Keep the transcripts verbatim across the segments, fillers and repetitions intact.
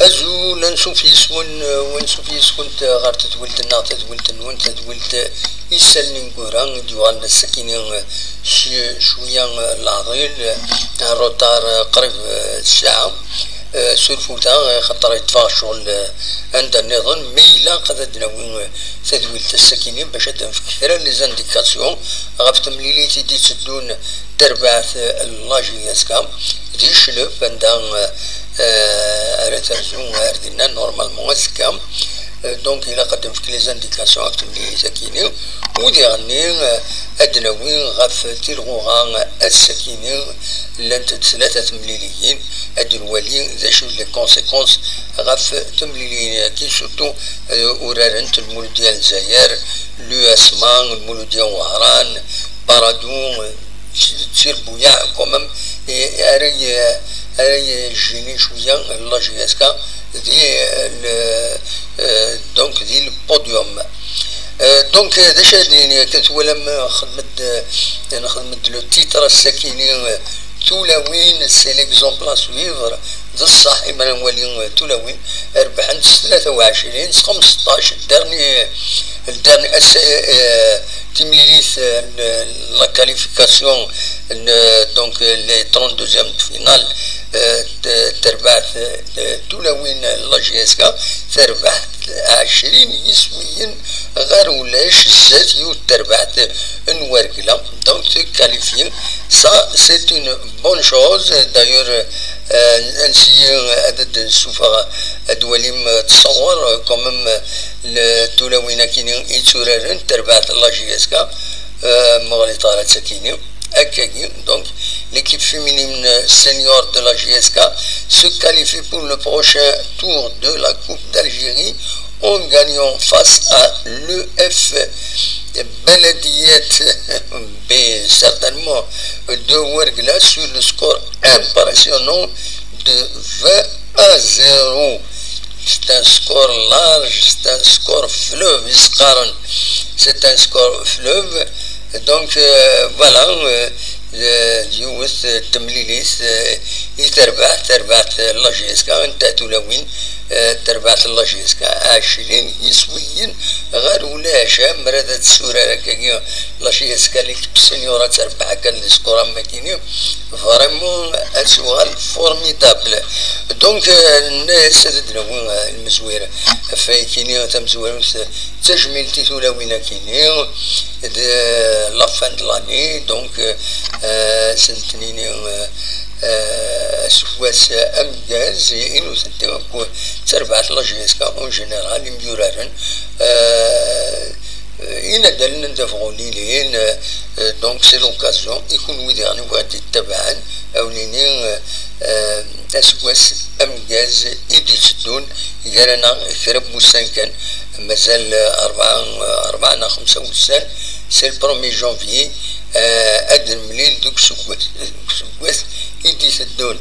Azul, ansuf yes-wen, ansuf yes-went ɣer tedwilt-nneɣ, tadwilt-nwen, tadwilt isallen ineggura i d-yuɣalen ass-akini s cwiya n leɛḍil, rrutar qrib ssaɛa. Surfut-aɣ, xaṭer yeṭṭef-aɣ ccɣel anda nniḍen, mi ilaq ad d-nawi tadwilt ass-akini bac ad d-nefk kra n les indications ɣef temlilit i d-itteddun tarbaɛt n la J S K di Cclef, anda, euh, ara terzu ar dinna normalement azekka. Euh, donc ilaq ad d-nefk les indications ɣef temlilit-akini, u diɣenni, euh, ad d-nawi ɣef tilɣuɣa ass-akini, llant-d tlata temliliyin, ad d-nwali d acu les conséquences ɣef temliliyin-agi, surtout, euh, urarent Lmuludya n Lezzayer, l'U S M A, Lmuludya n Wehran, Paradou, euh, Tirbuyaɛ, quand même, et ara y-, ara yejjini cwiya la J S K di, euh, le, euh, donc di le podium. Euh, donc, euh, d acu ara d-nini, akken twalam, euh, xedmet-d, euh, nxedmet-d le titre ass-akini, euh, tulawin, c'est l'exemple à suivre. D ṣṣeḥ, imi ara nwali, euh, tulawin rebḥent s tlata u ɛecrin, s xemseṭṭac, le dernier, le dernier, ass, euh, timlilit, euh, n la qualification, n, donc, euh, les trente-deuxièmes de finale, euh, de, terbaɛt, euh, tulawin, la J S K, terbaɛt ɛecrin yiswiyen ɣer ulac, zdat yiwet terbaɛt n Wergla. Donc, tu qualifies. Ça, c'est une bonne chose. D'ailleurs, euh, ansi ad d-nessufeɣ ad d-twalim, euh, ttṣawwer, euh, quand même, euh, le, tulawin akini i tturaren, terbaɛt la J S K, euh, ma ɣliṭ ara d takini. Akkagi, donc, l'équipe féminine senior de la J S K se qualifie pour le prochain tour de la Coupe d'Algérie en gagnant face à l'E F Beladiyet B, certainement, de Wergla sur le score impressionnant de vingt à zéro. C'est un score large, c'est un score fleuve, i s-qqaren. C'est un score fleuve. Donc, euh, voilà, euh, euh, yiwet, euh, temlilit, euh, i terbaɛt, terbaɛt, euh, la J S K, n Tulawin, euh, terbaɛt la J S K, ɛecrin yiswiyen ɣer ulac, amer ad tsurar akkagi la J S K, l'équipe senior ad terbeḥ akka le score am wakini, vraiment, ad tuɣal formidable. Donc, euh, nenna-yas ad d-nawi, euh, lmezwir ɣef wakini, tamezwarut, d tajmilt i tulawin akini, de la fin de l'année, donc, euh, euh, ad sent-nini, euh, euh, aseggas ameggaz i nutenti akk, d terbaɛt la J S K en général, imyuraren, euh, inadalen anda bɣun ilin, euh, donc c'est l'occasion i kunwi diɣen i bɣan ad d-ittabaɛen, ad wen-nini, euh, euh, aseggas ameggaz i d-itteddun gar-aneɣ kra n wussan kan, mazal, euh, rebɛa, euh, rebɛa neɣ xemsa wussan, c'est le premier janvier, euh, ad nemlil deg useggas, deg useggas i d-iteddun.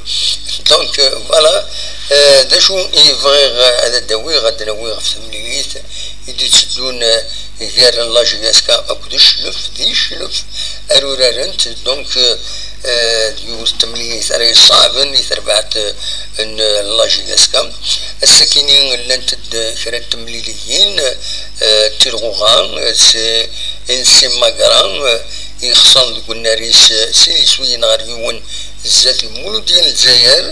Donc, euh, voilà, euh, d acu i bɣiɣ ad d-awiɣ, ad d-nawi ɣef temlilit i d-itteddun, euh, gar la J S K akked Cclef, di Cclef ara urarent, donc, euh, euh, yiwet temlilit ara yeṣṣeɛben i terbaɛt, euh, n la J S K. Ass-akini llant-d kra n temliliyin, euh, d tilɣuɣa, euh, c'est N C Magra, euh, i ixesren deg unnar-is, euh, sin yiswiyen ɣer yiwen zdat Lmuludya n Lezzayer.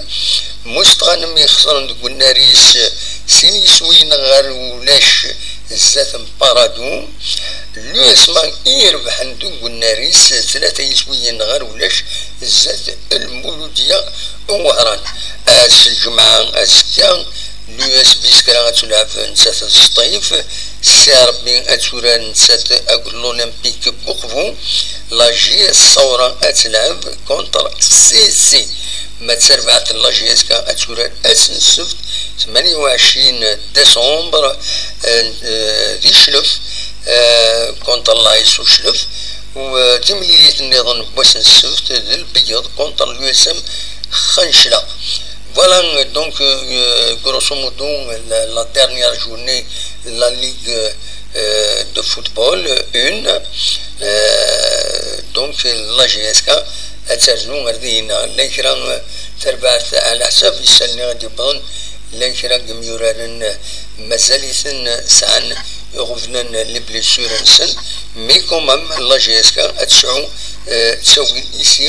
Mustɣanem i ixesren deg unnar-is, euh, sin yiswiyen ɣer ulac zdat n Paradou. L'U S M A i irebḥen deg unnar-is, tlata yiswiyen ɣer ulac zdat Lmuludya n Wehran. Ass n lǧemɛa azekka, l'U S B Skra ad tulɛeb nettat d Sṭif, C R B ad turar nettat akked l'Olympique Buqbu, la J S Saoura ad telɛeb contre C C. Ma d tarbaɛt n la J S K ad turar ass n ssebt, tmanya u ɛecrin décembre, euh, euh, di Cclef, euh, contre l'A S O Cclef, u, euh, timlilit nniḍen n wass n ssebt d Lbeyyeḍ contre l'U S M Xancla. Voilà, donc, euh, grosso modo, la, la dernière journée de la Ligue, euh, de football un. Euh, donc, la J S K, ad terzu ar dihina. Llan kra, eh, tarbaɛt ɛla ḥsab isallen i d-yewwḍen, llan kra n yimyuraren, eh, mazal-iten, eh, sɛan iɣeblan, eh, les blessures-nsen, mais quand même, la J S K ad tesɛu, eh, ttawil ici,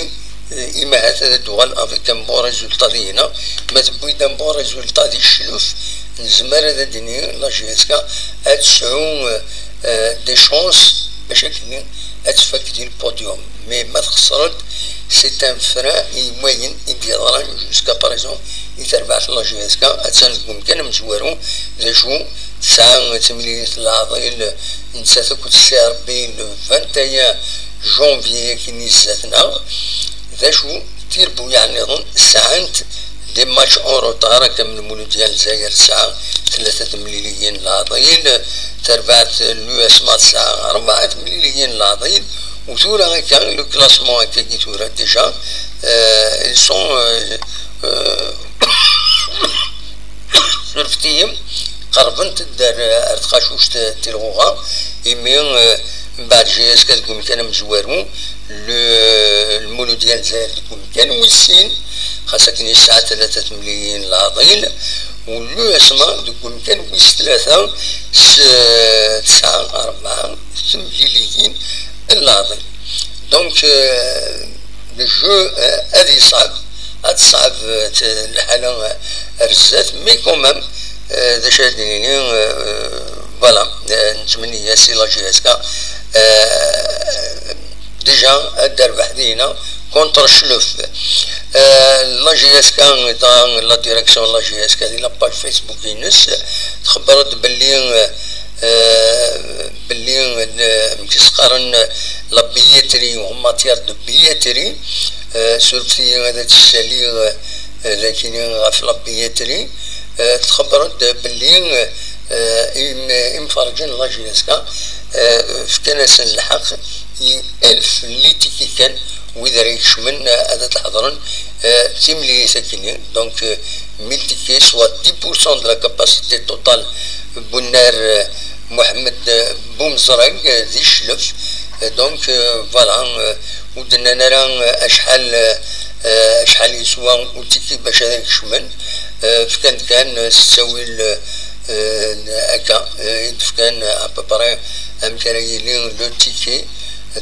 eh, imahat ad d-tuɣal avec un bon résultat dihina. Ma tewwi-d un bon résultat di Ccluf, nezmer ad d-nini la J S K ad tesɛu, eh, eh, des chances bac akken ad tfak di le podium. Mais ma txesser-d, c'est un frein i wayen i d-yeḍran jusqu'à présent i terbaɛt la J S K. Attan deg umkan amezwaru, d acu tesɛa temlilit n leɛḍil, nettat akked C R B le vingt et un janvier akin i zdat-neɣ. D acu tirbuyaɛ nniḍen sɛant des matchs en retard, akka am Lmuludya n Lezzayer tesɛa tlata temliliyin n leɛḍil, tarbaɛt l'U S M A tesɛa rebɛa temliliyin n leɛḍil, u tura akka le classement akka i tura déjà, euh, ils sont, euh, euh, surfet-iyi, qerrbent-d ar, ar tqacuct tilɣuɣa, imi, euh, mbeɛd J S K deg umkan amezwaru, le, Lmuludya n Lezzayer deg umkan wis sin, xas akken yesɛa tlata temliliyin n leɛḍil, u l'U S M A deg umkan wis tlata s tesɛa rebɛa temliliyin n leɛḍil. Donc, euh, le jeu, euh, ad yeṣɛeb, ad teṣɛeb, euh, t-, lḥala, euh, ar zdat, mais quand même, euh, d acu ad d-nini, euh, voilà, euh, nettmenni-as i la J S K, euh, déjà ad d-terbeḥ dina contre Ccluf. Euh, la J S K, dɣa la direction n la J S K di la page Facebook-ines txebber-d belli, euh, belli, euh, amek i s-qqaren, la billetterie, en matière de billetterie, euh, surfet-iyi ad d-ssaliɣ, euh, dagi ɣef la billetterie, euh, txebber-d belli, euh, im-, imferrǧen n la J S K, euh, fkan-asen lḥeqq i alef n litiki kan, wid ara ikecmen, euh, ad d-ḥeḍren, euh, timlilit akkenni. Donc, euh, mille tickets, soit dix pour cent de la capacité totale n unnar, euh, Mohamed, euh, Boumezreg, euh, di Cclef. Euh, donc, euh, voilà, euh, ur d-nnan ara, euh, acḥal, euh, euh, acḥal yeswa utiki bac ad kecmen. Euh, fkan-d kan, euh, s ttawil, euh, euh, akka, euh, i d-fkan à peu près amek ara yili le ticket.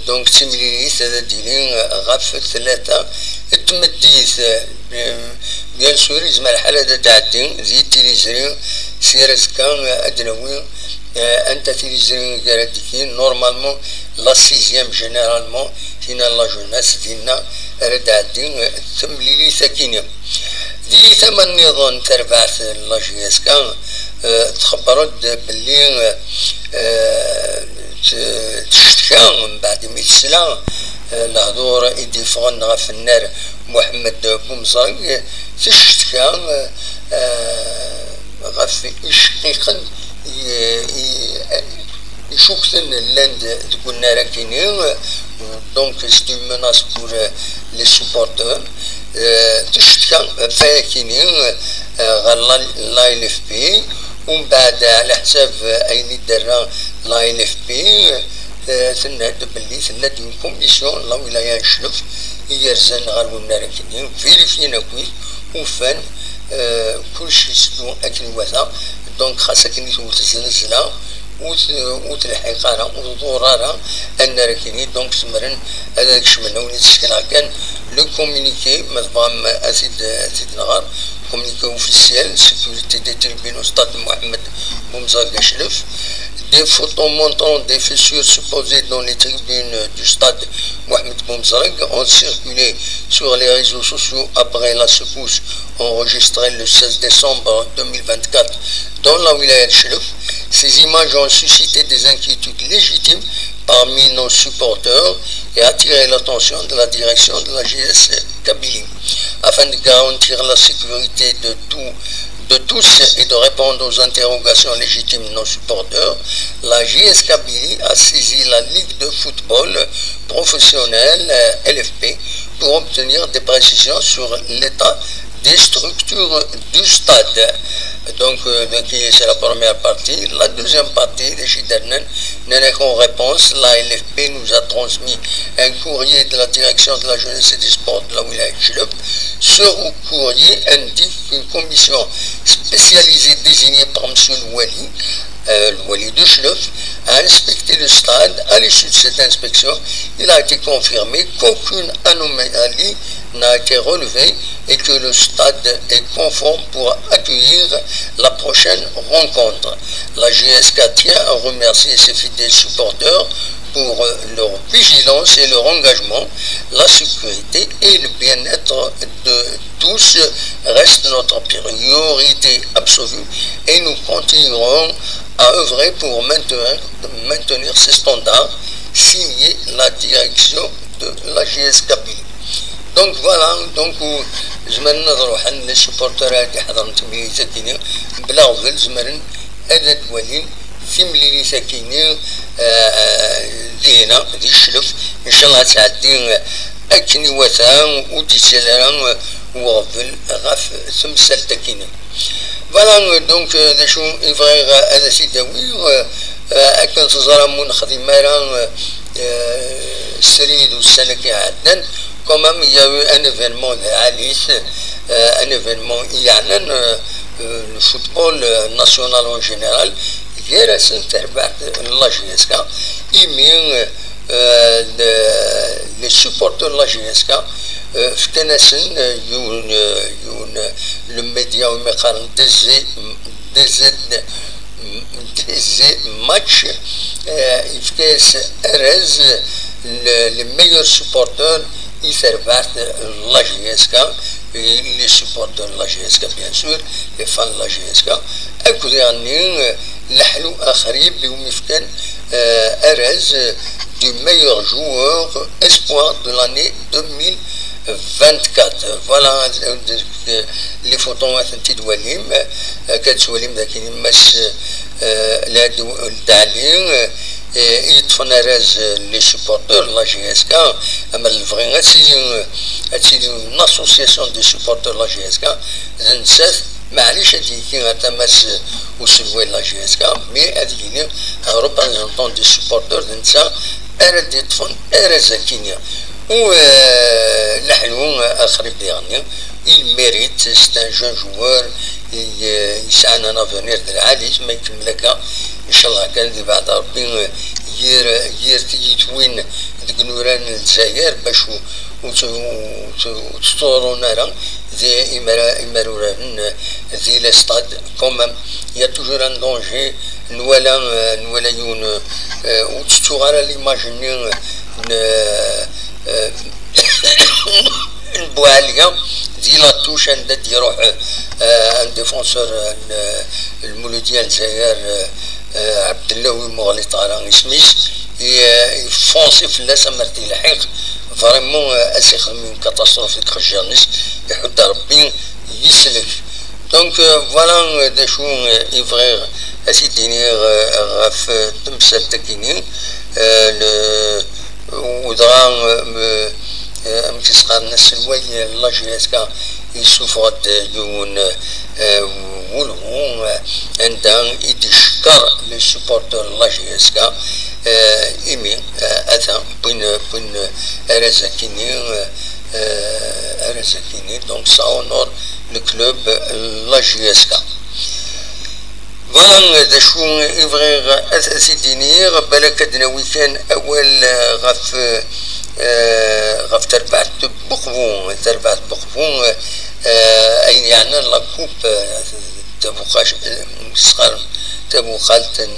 Donc, timlilit ad d-tili, euh, ɣef tlata n tmeddit. Euh, bien sûr, yezmer lḥal ad d-tɛeddi di tiliẓri, si ar azekka, euh, ad d-nawi, euh, anta tiliẓri i ara d-yekkin. Normalement, la sixième, généralement, tinna n la jeunesse, dinna ara d-tɛeddi, euh, temlilit akkin. Di tama nniḍen, tarbaɛt n la J S K, euh, txebber-d belli, euh, euh, t-, teccetka, mbeɛd imi tesla, euh, lehdur i d-yeffɣen ɣef unnar Mohamed Boumezreg, teccetka, euh, euh, ɣef iceqqiqen i, i, icukten llan-d deg unnar akkin-nni, donc c'est une menace pour, euh, les supporters. Euh, teccetka ɣef wayagi-nni, euh, ɣer la, la L F P, umbeɛd ɛla ḥsab, euh, ayen i d-terra la L F P, euh, tenna-d belli tella-d une commission la wilaya n Cclef i yerzan ɣer unnar akkin-nni, vérifien akk-it, ufan, euh, kullec yetteddu akken iwata. Donc xas akken i tewwet zznezla, ur t-, ur telḥiq ara, ur tḍur ara annar akkin-nni. Donc zemren ad kecmen. Awen-d-ssekneɣ kan le communiqué, ma tebɣam ad t-id-, ad t-id-nɣer. Communiqué officiel, sécurité des tribunes au stade Mohamed Boumezreg à Cclef. Des photos montrant des fissures supposées dans les tribunes du stade Mohamed Boumezreg ont circulé sur les réseaux sociaux après la secousse enregistrée le seize décembre deux mille vingt-quatre dans la wilaya de Cclef. Ces images ont suscité des inquiétudes légitimes parmi nos supporters et attiré l'attention de la direction de la J S Kabylie. Afin de garantir la sécurité de tout, de tous et de répondre aux interrogations légitimes de nos supporters, la J S Kabylie a saisi la Ligue de football professionnel, euh, L F P, pour obtenir des précisions sur l'état les structures du stade. Donc, euh, donc, c'est la première partie. La deuxième partie, les Chidanen, en réponse, la L F P nous a transmis un courrier de la direction de la jeunesse et des sports de la wilaya de Chlef. Ce courrier indique qu'une commission spécialisée désignée par M. Louali, euh, Louali de Chlef, a inspecté le stade. À l'issue de cette inspection, il a été confirmé qu'aucune anomalie n'a été relevée et que le stade est conforme pour accueillir la prochaine rencontre. La J S K tient à remercier ses fidèles supporters pour, euh, leur vigilance et leur engagement. La sécurité et le bien-être de tous reste notre priorité absolue et nous continuerons à œuvrer pour maintenir, maintenir ces standards, signé la direction de la J S K P. Donc voilà, donc, euh, زمرنا نروح عند les supporters هادي حضرنا تمرينات كينيا بلا غفل زمرن هذا الدوالين في مليلي ساكيني، آه، دينا دي الشلف. إن شاء الله تعدي أكني وثا ودي سلام وغفل غف ثم سلتكيني. Voilà, donc, euh, d acu i bɣiɣ ad as-id-awiɣ, euh, euh, akken teẓram ur nexdim ara, euh, euh, srid ussan-agi iɛeddan, quand même, il y a eu un événement de Alice, euh, un événement i yeɛnan, euh, euh, le football, euh, national en général, gar-asen terbaɛt n la J S K, imi, euh, euh, le, les supporters n la J S K, euh, fkan-asen, euh, yiwen, euh, yiwen, euh, le média umi qqaren D Z, D Z, D Z Match, euh, yefka-as arraz, le, les meilleurs supporters i terbaɛt n la J S K, et les supporters n la J S K, bien sûr, les fans n la J S K, akked iɣenni, euh, Leḥlu Axrib, iwumi fkan, euh, arraz, euh, du meilleur joueur espoir de l'année deux mille vingt-quatre. Voilà, euh, les photos, euh, ad tent-id-twalim, euh, ad tent-twalim dagi, Mass, euh, Ladi Dali, euh, i yeṭṭfen arraz, euh, les supporters n la J S K, ama lebɣi ad tili, euh, ad tili une association des supporters n la J S K, d nettat, maɛlic ad yili ar tama-s, euh, uselway n la J S K, mais ad yili un représentant des supporters, d netta ara d-yeṭṭfen arraz-agi-nni. U, euh, Leḥlu, euh, Axrib diɣenni, il mérite, c'est un jeune joueur, i, euh, yesɛan un avenir d lɛali, ma ikemmel akka, incallah kan di beɛd Rebbi, euh, yir, yir tiyitwin deg inurar n Lezzayer, bac ur, ur t-, ur t-, ur tettḍurrun ara di imara-, imaruraren, euh, di les stades, quand même, il y a toujours un danger. Nwala, euh, nwala yiwen, euh, ur tettuɣ ara l'image-nni, euh, n, euh, n Buɛaliya di la touche anda d-iruḥ, euh, un défenseur, euh, n, euh, Lmuludya n Lezzayer, euh, euh, Ɛebdella wi muɣli ṭara isem-is, i, euh, ifonsi fell-as amer t-ilḥiq. Vraiment, euh, ad s-ixdem une catastrophe deg iqejjiren-is, iḥudd Rebbi, yeslek. Donc, euh, voilà, euh, d acu, euh, i bɣiɣ ad t-id-iniɣ, euh, ɣef, euh, temsalt-agi-nni, euh, le, u dɣa, euh, euh, amek i s-qqaren, aselway n la J S K yessufeɣ-d yiwen, euh, wulhu, euh, anda i d-icekkeṛ les supporters n la J S K, euh, imi, euh, ata wwin, wwin arraz-agi-nni, euh, euh, arraz-agi-nni, donc ça honore le club, euh, la J S K. Voilà, d acu i bɣiɣ ad t-id-iniɣ, balak ad d-nawi kan awal, euh, ɣef, euh, ɣef terbaɛt n Buqbu, terbaɛt n Buqbu, euh, ayen yeɛnan la coupe, euh, tabuqac-, euh, s-qqaren tabuqalt n,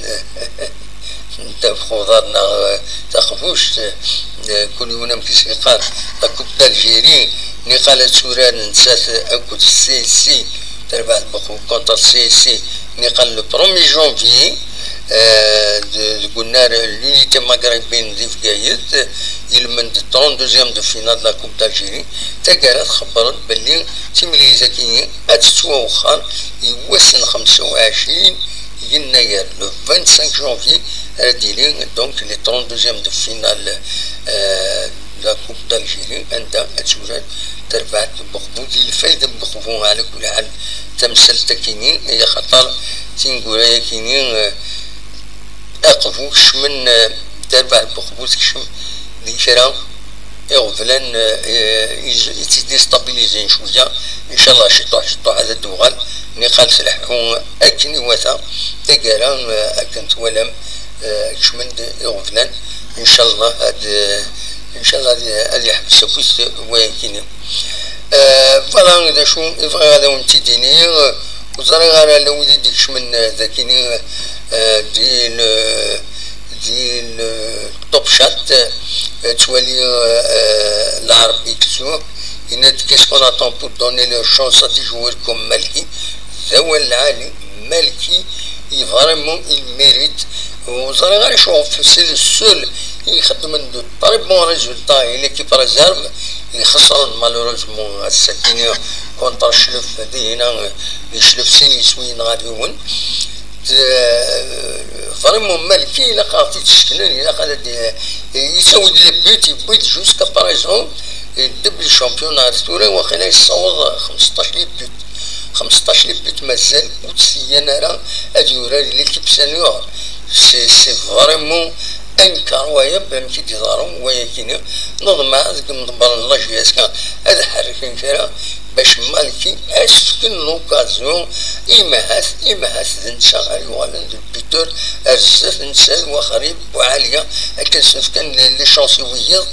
n ddabex uḍar neɣ, eh, taqbuct, eh, kul yiwen amek i s-yeqqar, la Coupe d'Algérie, niqal ad turar nettat akked C S C, terbaɛt Buqbu contre C S C, niqal le premier janvier, eh, de-, deg unnar l'Unité Maghrébine di Bgayet, ilmend trente-deuxième de finale de la Coupe d'Algérie, taggara txebbren belli timlilit-agi ad tettwawexxer i wass n xemsa u ɛecrin yennayer, le vingt-cinq janvier, ara d-yili, donc, les trente-deuxième de finale, euh, de la Coupe d'Algérie, anda ad turar terbaɛt n Buqbu, di lfayda n Buqbu, ɛla kulli ḥal, tamsalt akini, axaṭer tineggura akini, eh, Aqbu kecmen, eh, terbaɛt n Buqbu tekcem di kra iɣeblan, eh, eh, i tt-déstabiliser cwiya. Incallah, ciṭuḥ, ciṭuḥ ad d-tuɣal. Niqal tleḥḥu akken iwata taggara, eh, akken twalam, eh, kecmen-d iɣeblan. Incallah ad, eh, incallah ad, ad yeḥbes akk wayakini. Eh, voilà, d acu i bɣiɣ ad awen-tt-id-iniɣ. Ur ẓriɣ ara la wid i d-ikecmen, eh, dagini, eh, di le, di le Top Chat, eh, ttwaliɣ, eh, Lɛerbi Kzu, yenna-d: "Qu'est-ce qu'on attend pour donner leur chance à des joueurs comme Malki?" D awal lɛali. Malki, il, vraiment, il mérite. Ur ẓriɣ ara acuɣef, c'est le seul i ixeddmen de très bons résultats i l'équipe réserve, i xesren malheureusement ass-agi contre Cclef, dihin, di Cclef sin yiswiyen ɣer yiwen. D-, vraiment, Malki ilaq ad ɣ-t-id-seknen, ilaq ad d-, yettawi-d les buts, yewwi-d jusqu'à présent, double champion ar tura, waqila yessaweḍ xmesṭac les buts. Xmesṭac les buts mazal ur tt-yyan ara ad yurar l'équipe senior. C'est, c'est vraiment incroyable amek i d-iḍerru wayakini. Neḍmeɛ deg imeḍbaren n la J S K ad ḥerrken kra bac Malki ad s-fken l'occasion. Imahat, imahat d netta ara yuɣalen d le buteur ar zdat, netta d Waxrib, Buɛaliya, akken s-fkan les chances i wiyiḍ,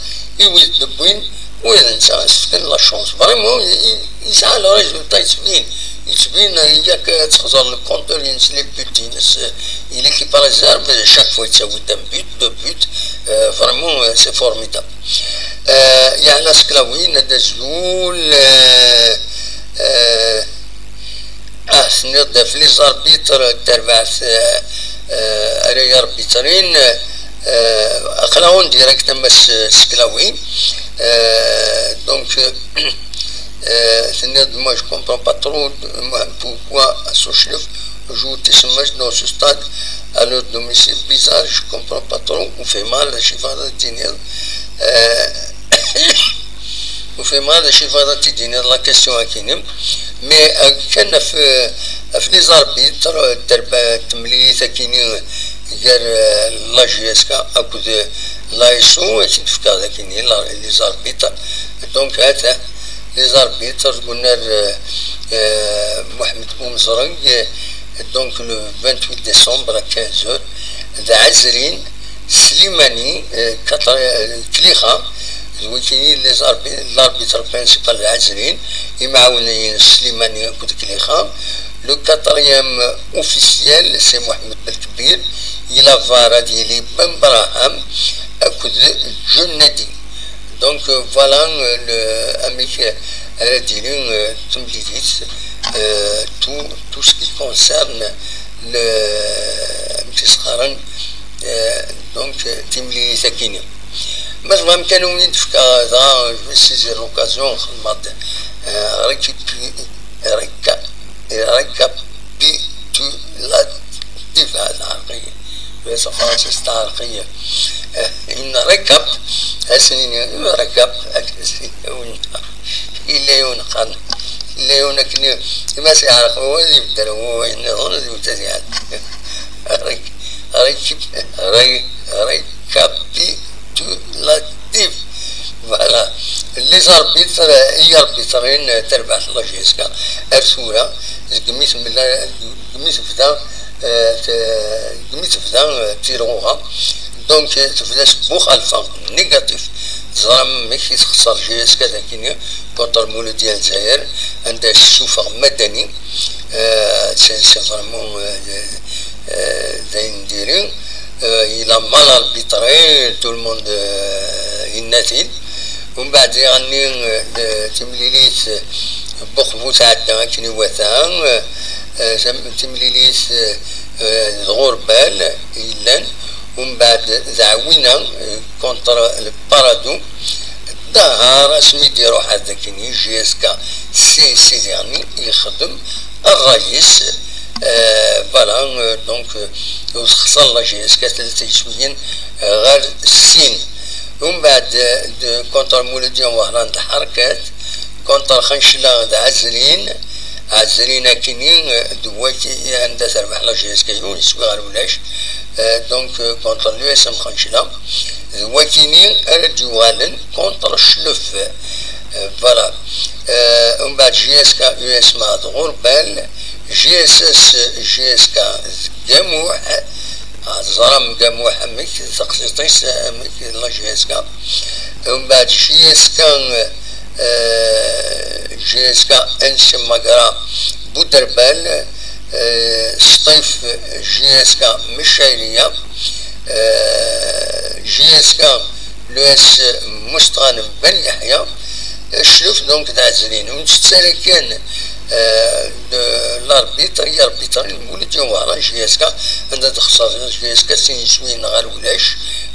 i wid d-wwin. Ula d netta ad s-fken la chance. Vraiment, i-, i-, yesɛa le résultat, yettbin, yettbin, yak ad txeẓẓer le compteur-ines, les buts-ines, eh, i l'équipe réserve, chaque fois yettawi-d un but, deux buts, eh, vraiment, eh, c'est formidable. Eh, yeɛna Seklawi, yenna-d azul, eh, eh, Ah, tenniḍ-d ɣef les arbitres, terbaɛt, eh, eh, ara yarbitrin, eh, aql-aɣ en direct a Mass Seklawi. Eh, donc, eh, tenniḍ-d, moi, je comprends pas trop, moi, pourquoi à Sochlef joue tes matchs dans ce stade à leur domicile, bizarre, je comprends pas trop, ou fait mal, je sais pas, tenniḍ. Eh, Ur fhimeɣ ara d acu i tebɣiḍ ad tt-id-tiniḍ la question akini. Mais, euh, kan ɣef, ɣef les arbitres, euh, terba-, temlilit akini gar, euh, la J S K akked, euh, l'A S O, ad tt-id-fkeɣ akini, la, les arbitres. Donc, ha-t-a, les arbitres, deg unnar, euh, euh, Mohamed Boumezreg, euh, donc le vingt-huit décembre à quinze heures, d Ɛezrin, Slimani, eh, Katr-, eh, Klixa, d wikini les arbi-, l'arbitre principal d Ɛezrin, imɛawnen Slimani akked Klixa. Le quatrième officiel, c'est Mohamed Belkbir, i la var ad yili Ben Braham akked Junnadi. Donc, euh, voilà, euh, le, amek, euh, ara d-yili, euh, temlilit, euh, tout, tout ce qui concerne le, amek i s-qqaren, eh, donc, eh, timlilit akini. Ma tebɣam kan ad wen-d-fkeɣ dɣa, je vais saisir l'occasion, xedmeɣ-d, eh, récapi-, réca-, récapitulatif, ah, taɛerqi. Bas afransis taɛerqi. Eh, une récap, ad s-nini, une récap, ad s-nini, une Yella yiwen qqaren, yella yiwen akken i, i ma s-yeɛreq wawal, ad ibedder wayen nniḍen, ad iwet ad iɛeddi. Réc-, réc-, ré-, récapitulatif. Voilà. Les arbitres, i arbitrin, terbaɛt n la J S K ar tura, deg mi temmel-, deg mi tebda, eh, te-, deg mi tebda, eh, tirɣuɣa. Donc, eh, tebda s buxalfa, négatif. Teẓram amek i texṣer J S K dagini contre Mouloudia Lezzayer, anda yessufeɣ Madani, eh, c'est, c'est vraiment, eh, eh, d ayen n diri. Eh, il a mal arbitré, tout le monde, eh, yenna-t-id. Umbeɛd iɣenni, eh, timlilit, eh, Buqbu tɛedda akken iwata, eh, eh, tam-, timlilit, eh, eh, d Ɣurbal yellan. Umbeɛd d Ɛwina, eh, contre le Paradou. Dahar asmi d-iruḥ ad akken i J S K, c'est, c'est dernier, yexdem ṛṛay-is, eh, voilà, eh, donc, eh, ur texṣer la J S K tlata yiswiyen, eh, ɣer sin. Umbeɛd, eh, de, contre Mouloudia Wahran d Ḥerkat, Contre Xancla d Ɛezrin, Ɛezrin akini, d waki anda terbeḥ la J S K yiwen iswi ɣer ulac. Euh, donc, euh, contre l'U S M Xancla, d wakini ara d-yuɣalen contre Chlef. Euh, voilà. Euh, umbeɛd J S K U S M A d Ɣurbal, J S S J S K d Gamuḥ, ah, teẓram Gamuḥ amek, taqsiṭ-is amek, la J S K. Umbeɛd J S K, euh, J S K N C Magra Buderbal, euh, Sṭif J S K Micayliya, euh, J S K l'U S Mustɣan Ben Yeḥya, euh, Chlef donc d Ɛezrin. Ur nettett ara kan, euh, de l'arbitre, i arbitre n Mulud Yewɛer, J S K, anda d-xṣer J S K sin yiswiyen ɣer ulac,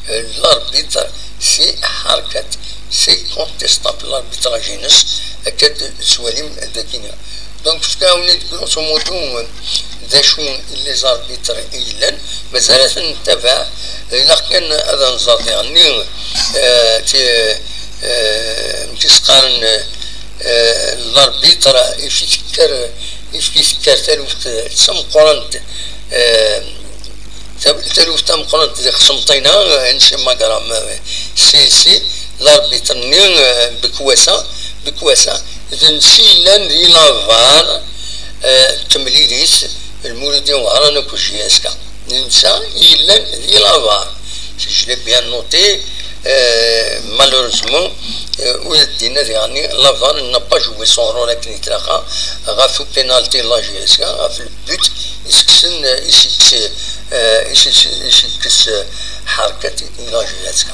euh, l'arbitre si ḥerkat, c'est contestable l'arbitrage-ines, akka d-tettwalim dagini. Donc, fkan-awen-d grosso modo d acu i les arbitres i yellan, mazal ad ten-nettabaɛ, ilaq kan ad nẓer diɣenni, euh, ti-, euh, amek i s-qqaren, euh, l'arbitre, ifk-it kker, ifk-it kker taluft d tameqqrant, euh, Ta-, taluft tameqqrant di Xsemṭina, euh, N C Magra, euh, si, si, l'arbitre-nni, euh, Bekwasa, Bekwasa, d netta yellan di la VAR, euh, temlilit, Lmulud Yewɛer akked J S K. D netta yellan di la VAR. Je l'ai bien noté, euh, malheureusement, euh, ur d-yenna diɣenni, la VAR n'a pas joué son rôle akken i tlaqi, ɣef penalty n la J S K, ɣef le but i s-kksen, i s-ikkes, eh, i s-, i s-ikkes, eh, ḥerkat i la J S K.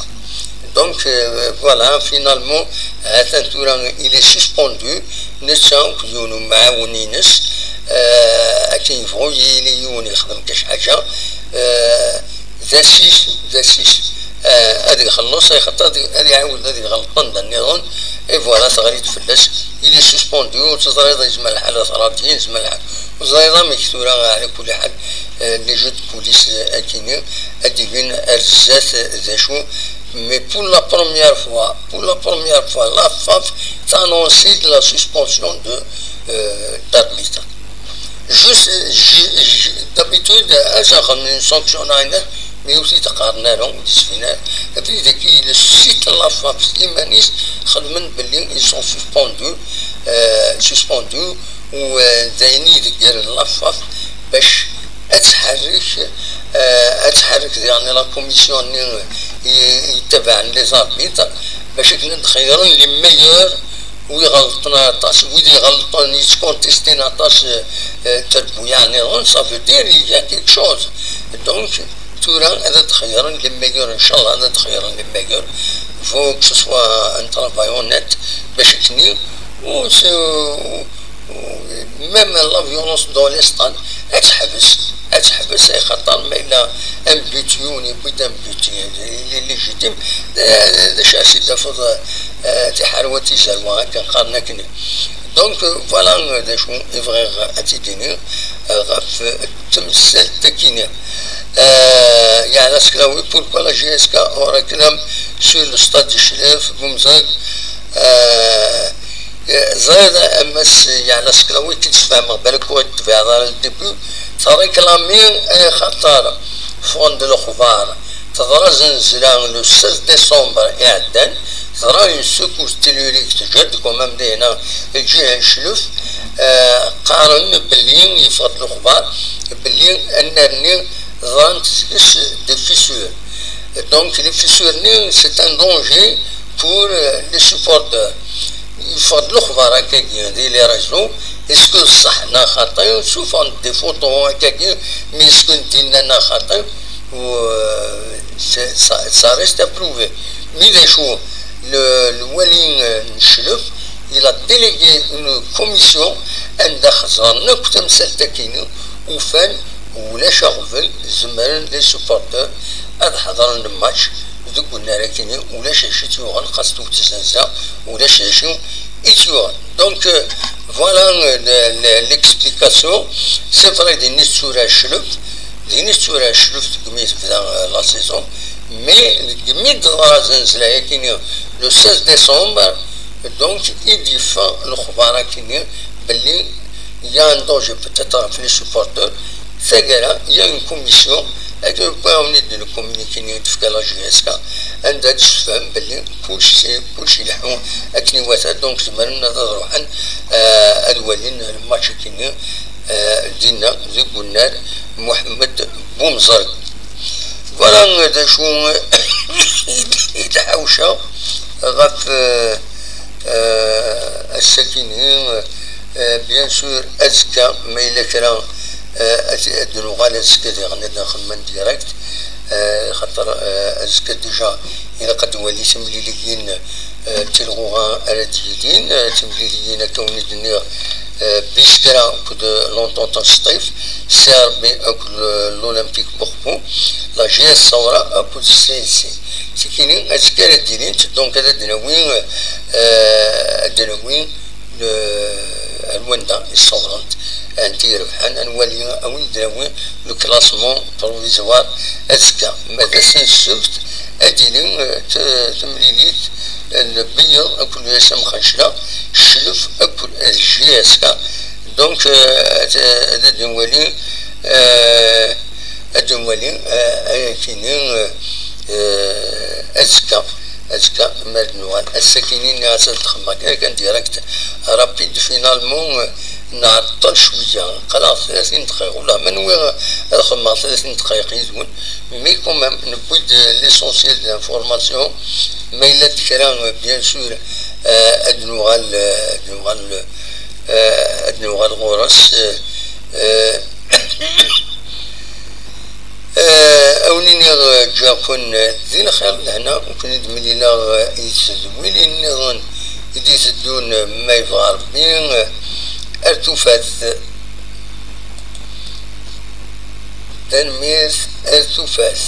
Donc, euh, voilà, finalement, atan tura, il est suspendu, netta akked yiwen umɛawen-ines, eh, akken yebɣu yili yiwen yexdem kac ḥaǧa, eh, d asif, d asif, eh, ad ixelleṣ, axaṭer ad, ad iɛawed ad iɣelṭen d nniḍen, et voilà, teɣli-d fell-as, il est suspendu, ur teẓriḍ yezmer lḥal ad t-radiyen, yezmer lḥal, ur teẓriḍ amek tura, ɛla kulli ḥal, eh, les jeux de police, eh, akini, ad d-ibin ar zdat, eh, d acu, mais pour la première fois, pour la première fois, la FAF t'annonce la suspension de, euh, d'arbitre. Juste, j-, j-, d'habitude, ad s-axen une sanction, mais aussi ur t-qqaren ara, ur d-isfin ara. Et puis, dagi, le site la FAF, iman-is, xedmen belli, ils sont suspendus, euh, suspendus, u, euh, d ayen i d-iggaren la FAF, bac ad tḥerrek, euh, ad tḥerrek diɣen la commission-nni i, i yettabaɛen les arbitres, bac akken ad xeyyren les meilleurs, u iɣelṭen aṭas, wid iɣelṭen, yettkontestin aṭas, euh, euh, terbuyaɛ nniḍen, ça veut dire il y a quelque chose. Donc, tura ad d-xeyyren les meilleurs, inchallah, ad d-xeyyren les meilleurs. Faut que ce soit un travail honnête, bac akken, u s-, u, u, même la violence dans les stades, ad teḥbes, ad teḥbes, axaṭer ma yella un but, yiwen yewwi-d un but, il est légitime, d, d acu ara s-id-tafeḍ, eh, tiḥerwat izerwa, akken qqaren akken. Donc, euh, voilà, euh, d acu i bɣiɣ ad t-id-iniɣ, euh, ɣef temsalt-agi-nni. Euh, yeɛna Seklawi, pourquoi la J S K on réclame sur le stade de Chlef, Bumzag, euh, ẓriɣ a Mass yeɛna Seklawi, ki d-sfehmeɣ, balak ur tebɛeḍ ara le début, teṛṛiklami, eh, xaṭer ffɣen-d lexbar. Teḍra zenzla le seize décembre iɛeddan, teḍra une secousse tellurique, teǧhed quand même dinna lǧiha n Chlef, eh, qqaren belli yeffeɣ-d lexbar belli annar-nni ḍrant deg-s des fissures. Donc les fissures-nni, c'est un danger pour, euh, les supporters. Yeffeɣ-d lexbar akkagi di les réseaux, est-ce que ṣṣeḥ neɣ xaṭi? Ssufɣen-d des photos akkagi, mais est-ce que d-inna neɣ xaṭi? Ou, euh, c'est, ça, ça reste à prouver. Mais d acu, le, le wali, euh, n Chlef, il a délégué une commission anda xeẓren akk tamsalt-agi-nni, ufan ulac aɣbel, zemren les supporters ad ḥeḍren le match deg unnar-agi-nni, ulac acu i tt-yuɣen, xas tewwet zzenza, ulac acu i tt-yuɣen. Donc, euh, voilà, euh, le, le, l'explication. C'est vrai, din i tettura Chlef, din i tettura Chlef deg mi tebda, euh, la saison, mais deg mi d-teḍra zzenza-agi-nni, le seize décembre, Donc, i d-yeffeɣ lexbar akkenni belli il y a un danger peut-être ɣef les supporters. Taggara, il y a une commission, akken wwiɣ-awen-id le communiqué-nni i d-tefka la J S K, anda d-tessefhem belli kullec, kullec ileḥḥu akken iwata, donc zemren ad ruḥen, euh, ad walin le match akkenni, euh, dinna, deg unnar Mohamed Boumezreg. Voilà d acu i d-ḥawceɣ ɣef, euh, euh, ass-agi-nni. Euh, bien sûr, azekka, ma yella kra, euh, ad, ad nuɣal azekka diɣen ad nxemmem en direct, euh, xaṭer, euh, azekka déjà ilaq ad nwali timliliyin, euh, d tilɣuɣa ara d-yilin, euh, timliliyin akka wen-d-nniɣ, euh, Biskra akked l'Entente Sṭif, C R B akked l'Olympique Bourg, la J S Saoura akked C N C. Tikini azekka ara d-ilint, donc ad d-nawi, euh, ad d-nawi le, ar wanda i ssawḍent, anti irebḥen, ad nwali, ad wen-d-nawi le classement provisoire azekka. Ma d ass n ssebt, ad d-tili, euh, t-, temlilit n Beyyeḍ akked U S M Xancla, Cclef akked J S K. Donc, euh, ad, ad, ad nwali, euh, ad nwali, euh, ayakini, euh, euh, azekka, azekka, ma ad nuɣal. Ass-akini nniɣ-as ad xemmeɣ kan, kan direct, rapide, finalement, euh, nɛeṭṭel cwiya, qqleɣ tlatin dqayeq, ula ma nwiɣ ad xemmeɣ tlatin dqayeq yid-wen, mais quand même, newwi-d l'essentiel de l'information, ma yella d kra, bien sûr, euh, ad nuɣal, euh, ad nuɣal, euh, ad nuɣal ɣur-s, euh, euh, euh, ad wen-iniɣ, euh, ǧǧiɣ-ken, euh, di lxir d lehna, ur ken-id-mlileɣ, euh, i tedwilin nniḍen i d-iteddun, euh, ma yebɣa Rebbi, euh, ar tufat. Tanemmirt, ar tufat.